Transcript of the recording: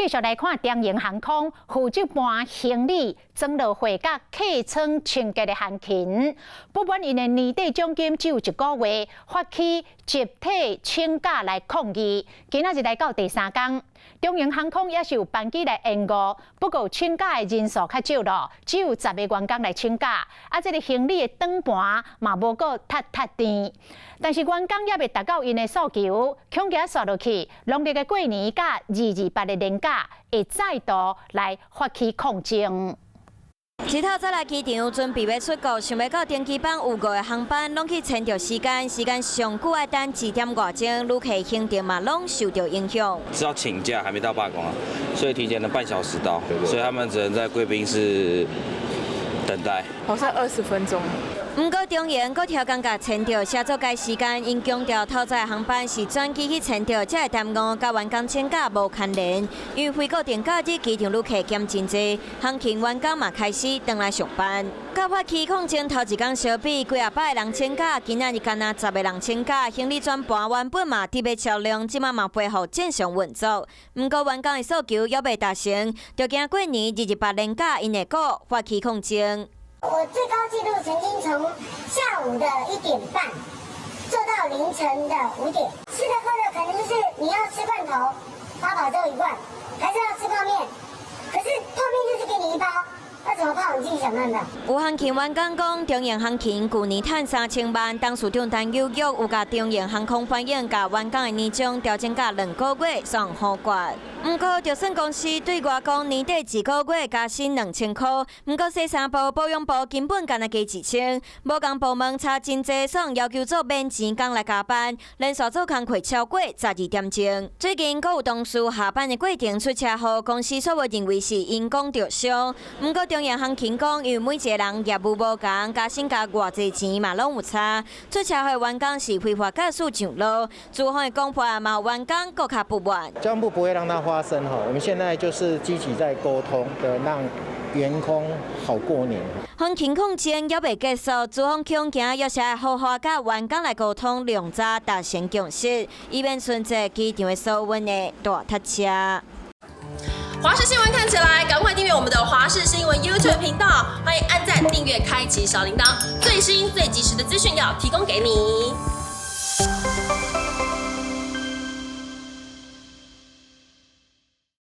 繼續來看長榮航空負責搬行李、裝落貨佮客艙清潔的航勤，不滿𪜶的年底獎金只有一個月，發起集體請假來抗議。今仔日來到第三工，長榮航空也是有班機來延誤，不過請假的人數較少咯，只有10個員工來請假。啊，這个行李的轉盤嘛無閣踢踢甜，但是員工猶未達到𪜶的訴求，恐驚煞落去，農曆的過年佮228的連假會再度來發起抗爭。一透早來機場準備欲出國，想欲到登機板有五個航班攏去遷著時間，時間上久愛等一點外鐘，旅客行程嘛攏受著影響。知道請假還沒到罷工啊，所以提前了半小時到，所以他們只能在貴賓室等待。好像20分鐘。毋過長榮閣調工共遷著，寫做改時間，𪜶強調透早航班是轉機去遷著，才會耽誤，佮員工請假無牽連。因為非固定假日機場旅客減真濟，航勤員工嘛開始轉來上班。佮發起抗爭頭一工相比，幾仔百个人請假，今仔日干焦十个人請假，行李轉盤原本嘛特別超量，這馬嘛恢復正常運作。毋過員工的訴求猶未達成，就驚過年228連假，𪜶會閣發起抗爭。我最高紀錄曾經從下午的1點半做到凌晨的5點，吃的喝的可能就是你要吃罐頭，八寶粥一罐，還是要吃泡麵？可是泡麵就是給你一包，那怎麼泡？你自己想辦法。有航勤員工講，長榮航勤舊年趁3000萬，董事長陳有玉有共長榮航空反映，共員工的年終調整到2個月算予懸。毋過，就算公司對外講年底一個月加薪2000箍，毋過洗衫部、保養部根本干焦加1000，無仝部門差真濟，煞要求做免錢工來加班，連續做工課超過12點鐘。最近，閣有同事下班的過程出車禍，公司初步認為是因公著傷。毋過長榮航勤講，因為每一个人業務無仝，加薪加偌濟錢嘛攏有差。出車禍員工是非法駕駛上路，資方的講法嘛，員工閣較不滿。交通部不會讓它發生哈，我們現在就是積極在溝通的，讓員工好過年。航勤抗爭猶未結束，資方恐驚猶是愛好好佮員工來溝通，量早達成共識，以免春節機場的疏運的大塞車。華視新聞看起來，趕快訂閱我們的華視新聞 YouTube 頻道，歡迎按讚、訂閱、開啟小鈴鐺，最新最及時的資訊要提供給你。